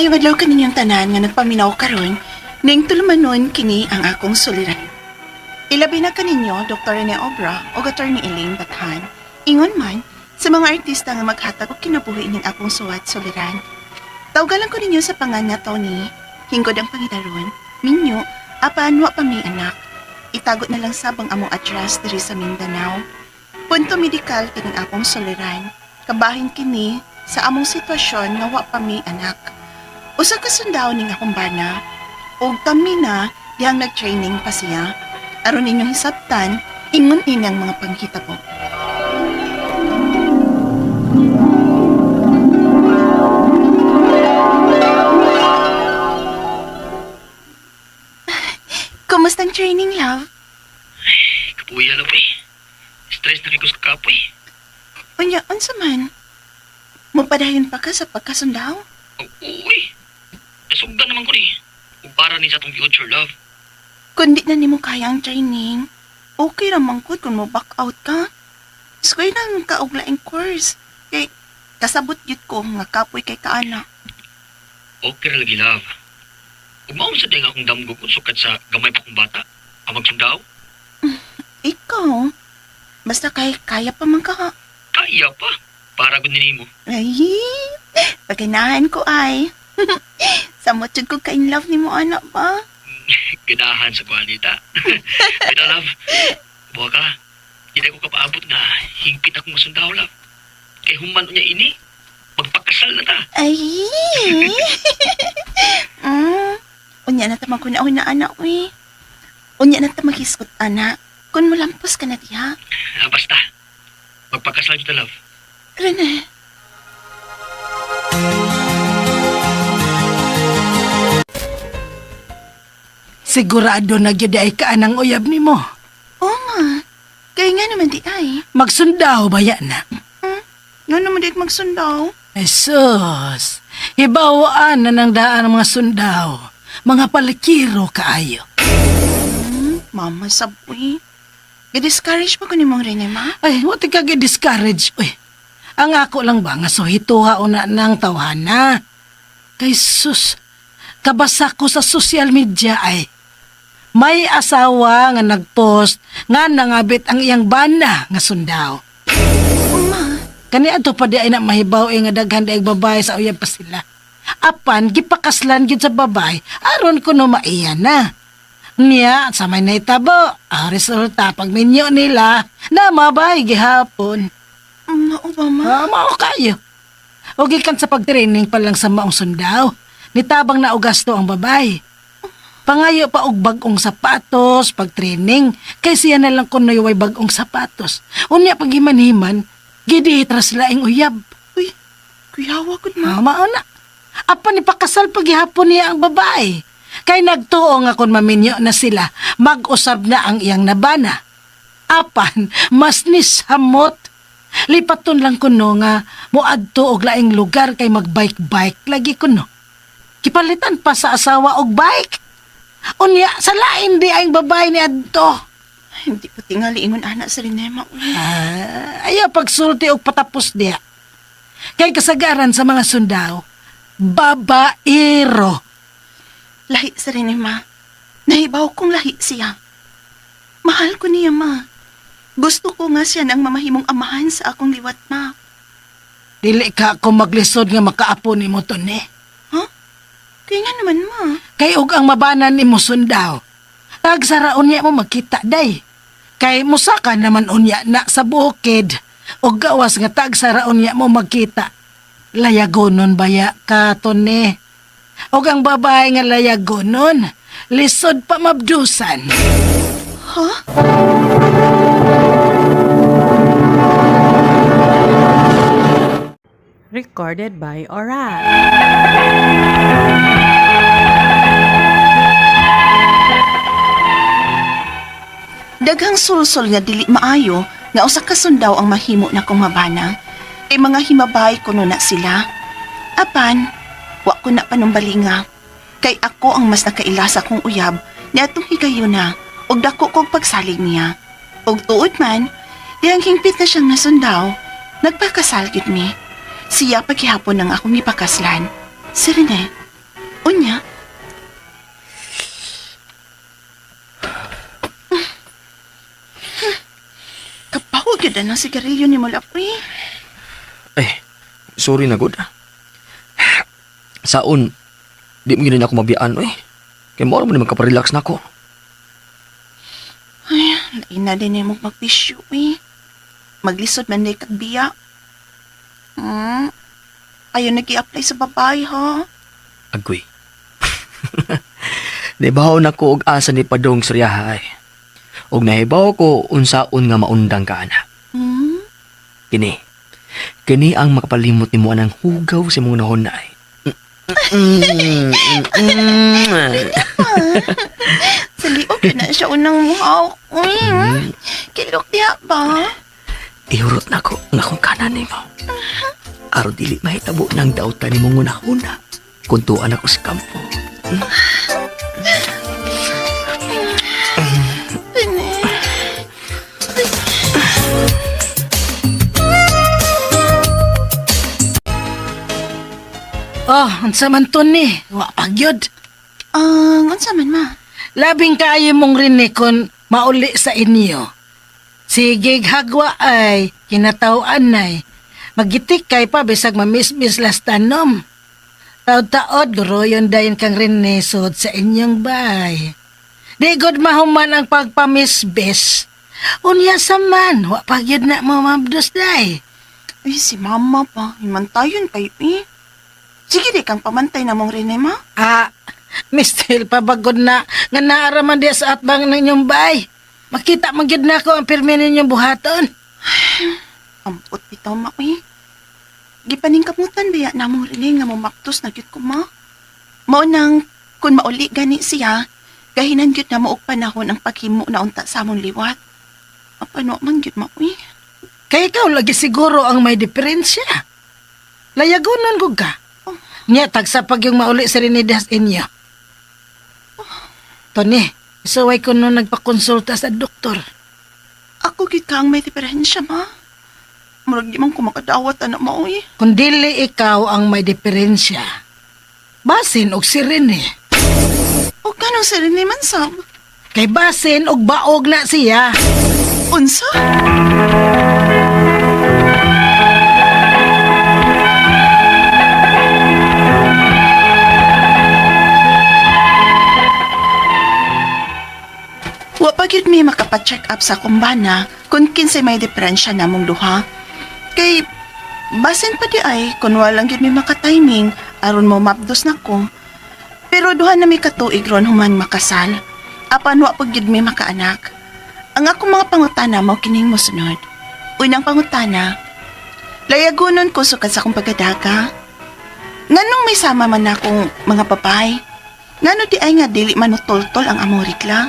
Maayong adlaw kaninyong tanan nga nagpaminaw karon, ning tulumanon kini ang akong suliran. Ilabi na kaninyo Dr. Rene Obra o Attorney Elaine Bathan. Ingon man sa mga artista nga maghatag og kinabuhi ning akong suwat suliran. Tawgalan ko ninyo sa pangan nga Tony, hinggod ang pangitaron, minyo, apan wa pa may anak. Itago na lang sabang among address diri sa Mindanao. Punto medikal kining akong suliran. Kabahin kini sa among sitwasyon nga wa pa may anak. Usa ka sundao ning akong bana ug kami na dihang nag-training pa siya. Aron ninyong hisabtan, ingon ini ang mga panghitabo. Kumusta ang training, love? Kapuya love eh. Stress na kay ko sa kapoy. Unya, unsa man? Mupadayon pa ka sa pagkasundao? Oh, uy. Nasugdan naman ko ni. Ug para ni sa atong future love. Kundi na nimo kaya ang training, okay ra man gud kung mo back out ka. Square na ka og laing course. Kay kasabot gyud ko nga kapoy kay kaana. Okay ra lagi love. Ug mao sa ding akong damgo kung sukad sa gamay pa kong bata. Ang magsundaw, Ikaw, basta kay kaya pa man ka. kaya pa. Para gud nimo. Ay, paganahan ko ay. Samot jud ko ka in love nimo anak ba? Ganahan sa kuanita. Bitaw love. Buha ka. Hindi ko kapaabot nga hingpit akong masundaw love. Kay human niya ini. Magpakasal na ta. Ay. mm, unya na ta maguna-una anak uy. Unya na ta maghisgot ana. Kun mulampos ka na diha. Ah, basta. Magpakasal kita love. Rene. Sigurado na gyud ay kaan ang uyab nimo. Oo ma. Kaya nga naman di ay. Magsundaw ba yan na? Nga naman di magsundaw. Jesus, hibawaan na ng daan ang mga sundaw. Mga palikiro kaayo. Mama saboy. Ga-discourage pa ko ni mong Rene, ma? Ay, wati ka discourage. Uy, ang ako lang ba nga suhituha una ng tawhana? Kay sus, kabasa ko sa social media ay may asawa nga nagpost nga nangabit ang iyang bana nga sundaw. Ma, Kani ato pa di ay na mahibaw eh, nga daghan di ay babae sa uyab pa sila. Apan gipakaslan gyud sa babae aron kuno maiya na. Niya sa may naitabo, ang resulta pag minyo nila na mabay gihapon. mao ba, ma? Ah, mao kayo. O gikan sa pag-training pa lang sa maong sundaw, nitabang na ugasto ang babae. Pangayo pa og bag-ong sapatos pag-training, kay siya na lang kunoy way bag-ong sapatos. Unya pag himan-himan, gidi tras laing uyab. Uy, kuyawa ko ma. Ah, mao na. Apan ipakasal paghihapon niya ang babae. Kay nagtuo nga kung maminyo na sila, mag-usab na ang iyang nabana. Apan, mas nisamot. Lipaton lang kuno nga moadto og laing lugar kay magbike-bike lagi kuno. Kipalitan pa sa asawa og bike. Unya, sa lain di ang babae ni adto. Ay, hindi pa tingali ingon anak sa Rene, ma. Uy. Ah, ayaw pagsulti og patapos diha. Kay kasagaran sa mga sundao, babaero. Lahi sa Rene, ma. Nahibaw kong lahi siya. Mahal ko niya, ma. Gusto ko nga siya ng mamahimong amahan sa akong liwat, ma. Dili ka ako maglisod nga makaapo nimo Tony. Huh? Kaya nga naman, ma. Kay og ang mabanan nimo sundaw. Tagsara unya mo magkita day. Kay musaka naman unya na sa bukid. Og gawas nga tagsara unya mo magkita. Layagonon baya ka Tony. Og ang babae nga layagonon, lisod pa mabdusan. Huh? Recorded by Oran. Daghang sulsol nga dili maayo nga usa ka sundaw ang mahimo na kong mabana. Kay mga himabay kuno na sila. Apan, wa ko na panumbalinga. Kay ako ang mas nakaila sa akong uyab niadtong higayuna ug dako kog pagsalig niya. Ug tuod man, dihang hingpit na siyang nasundaw, nagpakasal gyud mi. Siya paghihapon ang akong gipakaslan. Si Rene. Unya? Kapaw gyud na sigarilyo ni mo, Lapoy. Eh, sorry na good. Saon, di mo ginin ako mabiyaan, eh. Kaya mo naman kaparelax na ako. Ay, lain na din mo magbisyo, eh. Maglisod man ni kag biya. Ayaw nag apply sa babae, ha? Agoy. Nibaw na ko og asa ni Padong Suryaha ay. Og nahibaw ko unsaon nga maundang ka ana. Kini. Kini ang makapalimot nimo anang hugaw sa imong nahon ay. Sa liog yun na siya unang muhaw. Uy, kilok diha ba? Ihurot na ko ang akong kanan nimo. Aron dili mahitabo ng dautan nimong ngunahuna. Kuntuan ako sa kampo. Pene. Oh, unsa man to ni? Wa pagyod. Ang unsa man, ma? Labing kaayo mong rinig kung mauli sa inyo. Sige, hagwa ay, kinatawaan ay. Magitik kay pa, bisag mamismis las tanom. Taod-taod, guroyon dayon kang rinesod sa inyong bay. Di god mahuman ang pagpamisbis. Unya sa man, wa pagyod na mo mabdos day. Ay, si mama pa. Himantayon kayo, eh. Sige, di kang pamantay na mong Rene, ma. Ah, mistil pabagod na nga naaraman diya sa atbang ng inyong bay. Makita man gyud na ako ang pirmi ninyong buhaton. Ampot bitaw, ma, eh. Gipaningkamutan biya na mong Rene nga mumaktos na gyud ko, ma. Mao nang, kung mauli gani siya, gahinan gyud na mo og panahon ang paghimo na unta sa among liwat. Apano man gyud, ma, eh. Kay ikaw lagi siguro ang may diferensya. Layagonon ko ka. Nya, tagsa pag yung mauli sa Rinidas inyo. Tony, isuway ko nung nagpakonsulta sa doktor. Ako gyud ka ang may diferensya, ma. Murag di man ko makadawat anak mo, eh. Kung dili ikaw ang may diferensya, basin og si Rene. O kanong si Rene man, sab? Kay basin og baog na siya. Unsa? Wa pa gyud mi makapa-check up sa kumbana kung kinsay may diferensya namong duha. Kay basin pa di ay kung walang gyud mi makatiming aron mo mapdos na ko. Pero duha na mi katuig ron human makasal. Apan wa pa gyud mi makaanak. Ang akong mga pangutana mao kining mosunod. Unang pangutana, layagunon ko sukad sa akong pagkadaga. Nganong may sama man akong mga babae? Ngano di ay nga dili man toltol ang among rikla?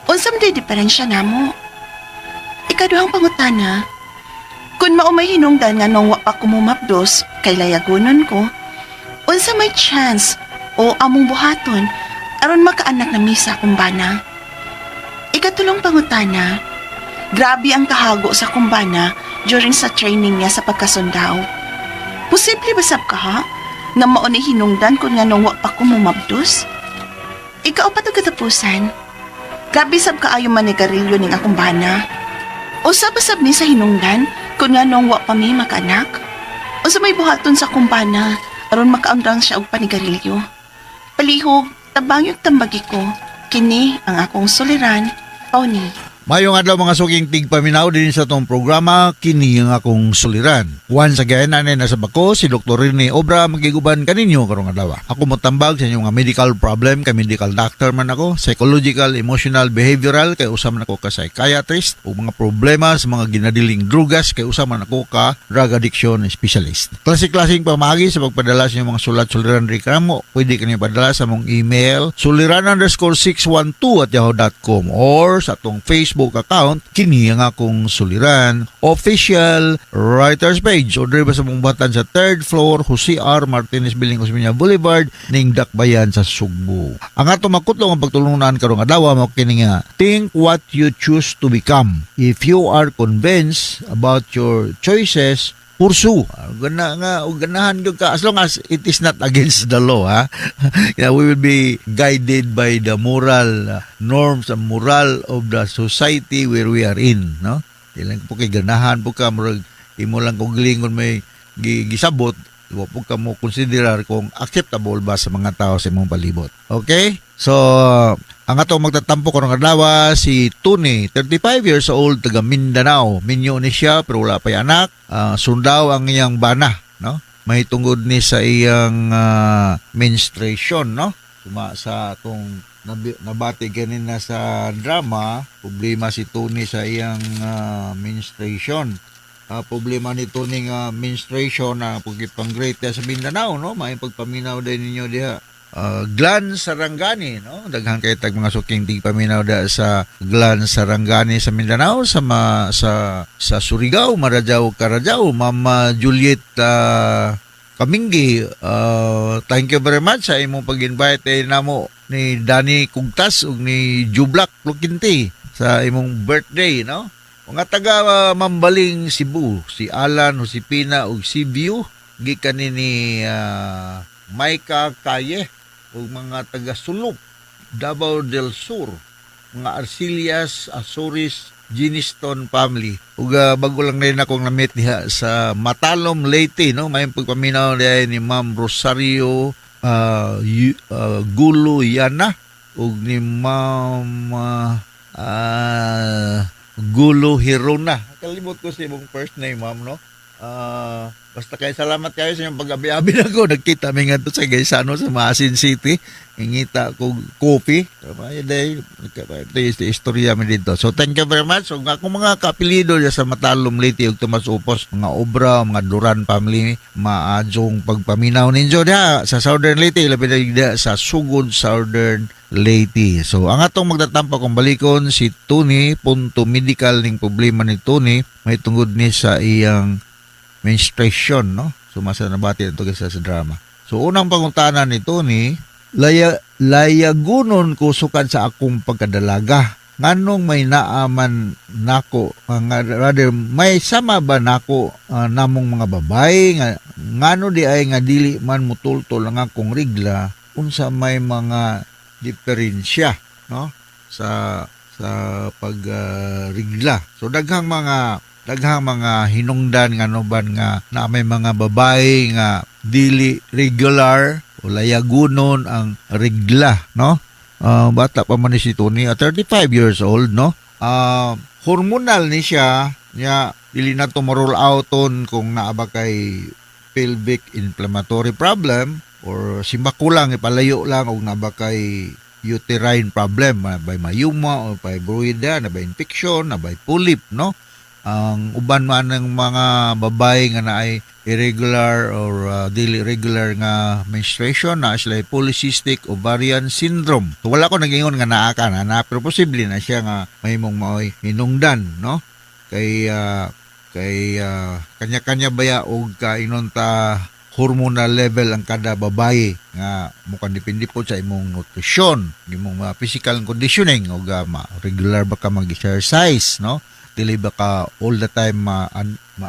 Unsa man di diferensya namo? Ikaduhang pangutana, kung mao may hinungdan nga nung wa pa kumumapdos kay layagunon ko, unsa may chance o among buhaton aron makaanak na misa akong bana? Ikatulong pangutana, grabe ang kahago sa kumbana during sa training niya sa pagkasundao. Posible ba sab ka ha? Nga mao ni hinungdan kung nga nung wa pa kumumabdos? Ikaw pa to katapusan. Grabe sab kaayo manigarilyo ning akong bana. Usa ba sab ni sa hinungdan kung nga nung wa pa mi makaanak? Unsa may buhaton sa kumbana aron makaundang siya og panigarilyo? Palihog, tabang yung tambagi ko. Kini ang akong suliran, Tony. Mayong adlaw mga suking tigpaminaw din sa tong programa kini ang akong suliran. Once again anay nasa bako si Dr. Rene Obra magiguban kaninyo karong adlaw. Ako motambag sa inyong nga medical problem kay medical doctor man ako, psychological, emotional, behavioral kay usa man ako ka psychiatrist ug mga problema sa mga ginadiling drugas kay usa man ako ka drug addiction specialist. Klase-klaseng pamaagi sa pagpadala sa inyong mga sulat suliran reklamo, pwede kini padala sa mong email suliran_612@yahoo.com or sa atong Facebook account kini ang akong suliran official writers page o diri ba sa mong batan sa third floor Jose R. Martinez Building, Osmeña Boulevard ning Dakbayan sa Sugbo. Ang atong makutlong ang pagtulungan karong adlaw mao kini nga think what you choose to become. If you are convinced about your choices, pursue. Gana nga og ganahan gyud ka as long as it is not against the law, ha. Yeah, we will be guided by the moral norms and moral of the society where we are in, no? Ilang po kay ganahan po ka, murag imo lang kung gilingon may gisabot, wa po ka mo konsiderar kung acceptable ba sa mga tao sa imong palibot. Okay? So, ang atong magtatampo karong adlaw si Tony, 35 years old, taga Mindanao. Minyo ni siya pero wala pa'y anak. Sundaw ang iyang bana, no? May tungod ni sa iyang menstruation, no? Suma sa atong nabati ganina sa drama, problema si Tony sa iyang menstruation. Problema ni Tony nga menstruation na pagipang-great sa Mindanao, no? May pagpaminaw din ninyo diha. Glan Sarangani, no? Daghan kay tag mga suking tigpaminaw da sa Glan Sarangani sa Mindanao, sa ma, sa Surigao, Maradjaw Karadjaw, Mama Juliet Kaminggi, thank you very much sa imong pag-invite eh, namo ni Danny Kugtas ug ni Jublak Lukinti sa imong birthday, no? Mga taga Mambaling, Cebu, si Alan, Josepina ug Sibiu, gikan ni Maika Kaye ug mga taga Sulop, Davao del Sur, mga Arcilias, Azores, Giniston family. Ug bago lang rin akong na-meet diha sa Matalom, Leyte, no? May pagpaminaw diha ni Ma'am Rosario Gulo Yana ug ni Ma'am Gulo Hirona. Kalimot ko sa imong first name, ma'am, no? Basta kay salamat kayo sa inyong pag-abi-abi nako. Nagkita mi ngadto sa Gaisano sa Maasin City. Ngita ko coffee. Ay, day, ito yung istorya mi dito. So thank you very much. So nga akong mga kapilido diya sa Matalom, Leyte ug Tomas Upos, mga Obra, mga Duran family, maadjong pagpaminaw ninyo diha sa Southern Leyte, labi na diha sa Sugod, Southern Leyte. So ang atong magtatampo kung balikon si Tony, punto medical ning problema ni Tony, may tungod ni sa iyang menstruation, no? Sumasa nabati ito sa drama. So unang pangutana ni Tony, layagunon ko sukad sa akong pagkadalaga. Nganong may naaman nako, nga, rather may sama ba nako namong mga babae nga ngano di ay nga dili man mutultol ang akong rigla, unsa may mga diferensya, no, sa pag rigla. So daghang mga hinungdan nga ban nga na may mga babae nga dili regular o layagunon ang regla, no? Bata pa man ni si Tony, 35 years old, no? Hormonal ni siya nya dili na to ma-rule out on kung naa ba kay pelvic inflammatory problem or simbako lang, ipalayo lang, og naa ba kay uterine problem, by myoma o fibroid, na by infection, na by polyp, no? Ang uban man ng mga babae nga naay irregular or dili regular nga menstruation na sila polycystic ovarian syndrome. So wala ko nagingon nga naa ka na, na pero posible na siya nga mahimong maoy hinungdan, no? Kay kanya-kanya baya og kainon ta hormonal level ang kada babae nga mukhang depende po sa imong nutrisyon, imong physical conditioning og regular ba ka mag-exercise, no? Dili ba ka all the time ma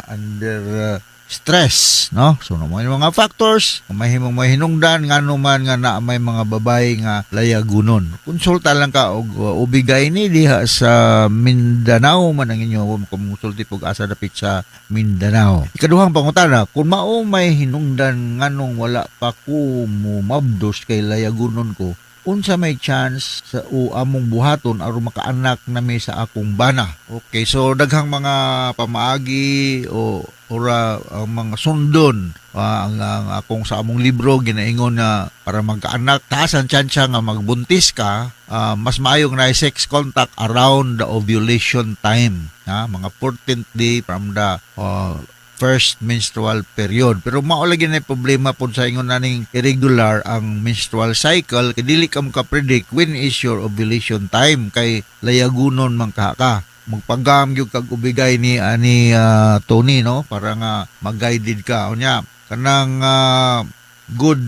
under stress, no? So no mga factors mahimong mahinungdan ngano man nga na may mga babae nga layagunon. Konsulta lang ka og ubigay ni diha sa Mindanao man ang inyo kung musulti pug asa dapit sa Mindanao. Ikaduhang pangutana, kung mao may hinungdan nganong wala pa ko mumabdos kay layagunon ko, unsa may chance sa o among buhaton aron makaanak nami sa akong bana? Okay, so daghang mga pamaagi o ora ang mga sundon. Ang akong sa among libro ginaingon na para magkaanak, taas ang tsansa nga magbuntis ka, mas maayo nga sex contact around the ovulation time, ha, mga 14th day from the first menstrual period. Pero mao lagi na problema pod sa ingon naning irregular ang menstrual cycle kay dili ka maka-predict when is your ovulation time kay layagunon man ka ka. Magpagam gyud kag ubigay ni ani Tony, no, para nga mag-guided ka. Unya kanang good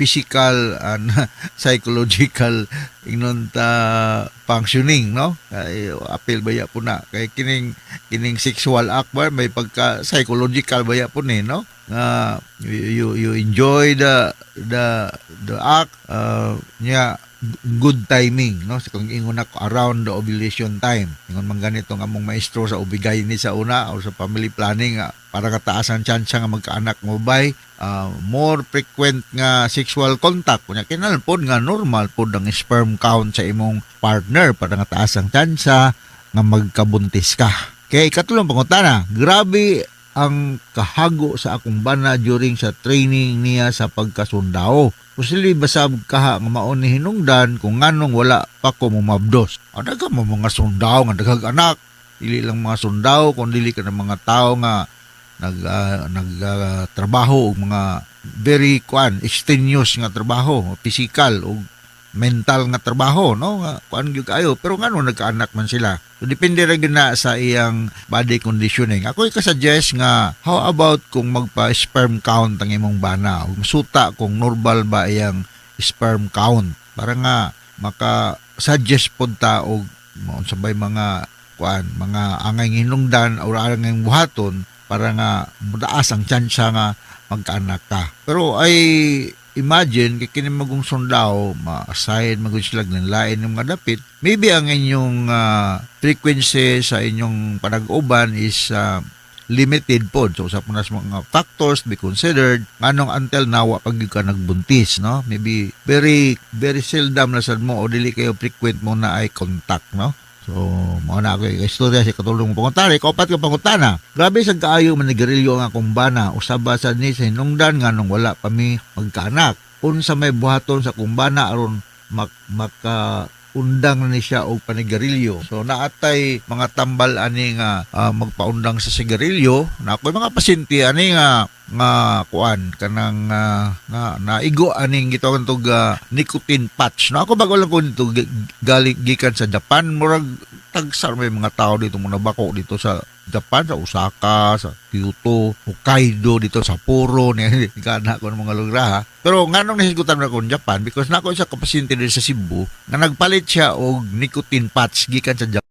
physical and psychological ingnon ta functioning, no? Kay apil baya po na kay kining kining sexual act ba may pagka psychological baya po ni, no? Nga you enjoy the act nya good timing, no? Sa kung ingon ako, around the ovulation time, ingon man ganito nga among maestro sa ubigay ni sa una o sa family planning nga para kataas ang tsansa nga magkaanak mo by more frequent nga sexual contact kunya kinahanglan pod nga normal pod ang sperm count sa imong partner para nga taas ang tsansa nga magkabuntis ka. Kay katulong pangutana, grabe ang kahago sa akong bana during sa training niya sa pagkasundao. Posible ba sab kaha nga mao ni hinungdan kung nganong wala pa ko mumabdos? Ah, daghan mo mga sundao nga daghag anak. Dili lang mga sundao kun dili ka ng mga tao nga nag trabaho og mga very kuan extenuous nga trabaho, physical ug mental nga trabaho, no? Nga kuan gyud kaayo, pero ngano nagkaanak man sila? So depende ra gyud na sa iyang body conditioning. Ako ika-suggest nga how about kung magpa sperm count ang imong bana ug masuta kung normal ba iyang sperm count para nga maka suggest pod ta og maunsa bay mga kuan, mga angay hinungdan o angay buhaton para nga mutaas ang tsansa nga magkaanak ka. Pero ay imagine kay kini magong sundao, ma-assign magud sila ng lain ng mga dapit. Maybe ang inyong frequency sa inyong panag-uban is limited pod. So usa po na sa mga factors to be considered nganong until now wa pa gyud ka nagbuntis, no? Maybe very very seldom na sad mo o dili kayo frequent mo na ay contact, no? So, mao na ako istorya sa katulong pangutana. Ikapat ka pangutana. Grabe sa kaayo manigarilyo ang akong bana. Usaba sa ni sa hinungdan nganong wala pa mi magkaanak. Unsa may buhaton sa akong bana aron maka undang na ni siya og panigarilyo? So naatay mga tambal ani nga magpaundang sa sigarilyo. Na ako'y mga pasyente ani nga nga kuan kanang nga naigo aning gitawag tog nicotine patch. No, ako bago lang ko nito galing gikan sa Japan, murag tagsar may mga tao dito mo nabako dito sa Japan, sa Osaka, sa Kyoto, Hokkaido, dito sa Sapporo, ni kana ko ng mga lugar ha. Pero nganong nahisgutan na ko Japan because nako isa ka pasyente dito sa Cebu nga nagpalit siya og nicotine patch gikan sa Japan.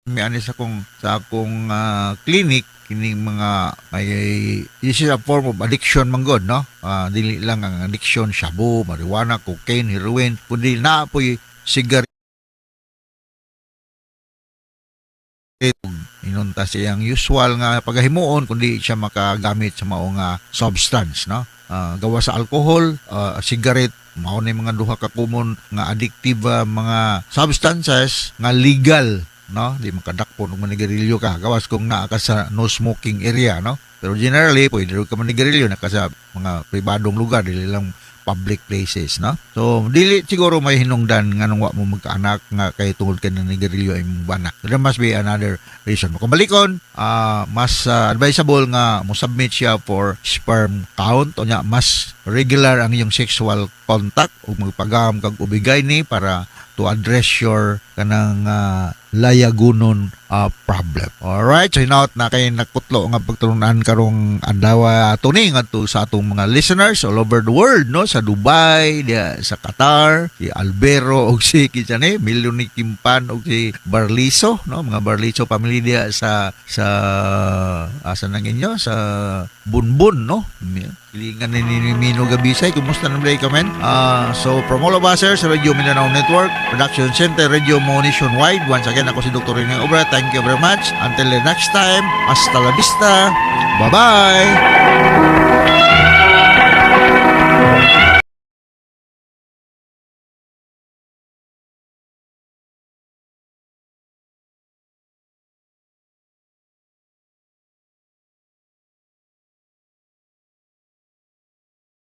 Mi ani sa akong clinic kining mga may, this is a form of addiction man gud, no? Dili lang ang addiction shabu, marijuana, cocaine, heroin, kundi naa poy cigarette, inunta siyang usual nga pagahimuon kundi siya makagamit sa mao nga substance, no? Gawa sa alcohol, cigarette, mao ni mga duha ka common nga addictive mga substances nga legal, no? Di makadakpon og manigarilyo ka gawas kung naa ka sa no smoking area, no? Pero generally pwede ka manigarilyo na ka sa mga pribadong lugar, dili lang public places, no? So dili siguro may hinungdan nganong wa mo magkaanak nga kay tungod kay nanigarilyo ay imong bana. So there must be another reason. Kung balikon, mas advisable nga mo submit siya for sperm count o nya mas regular ang iyong sexual contact ug magpagam kag ubigay ni para to address your kanang layagunon problem. Alright, so hinaot na kay nakutlo nga pagtulunan karong adlaw ato ni ngadto sa atong mga listeners all over the world, no? Sa Dubai, diya sa Qatar, si Albero og si kinsa ni Milyon ni Kimpan og si Barliso, no? Mga Barliso family diya sa asa nang inyo sa Bunbun, no? Hilingan ni Mino Gabisay. Kumusta na ba ka, men? So from all of us here sa Radio Mindanao Network, Production Center, Radio Mo Nationwide. Once again, ako si Dr. Rene Obra. Thank you very much. Until the next time, hasta la vista. Bye-bye!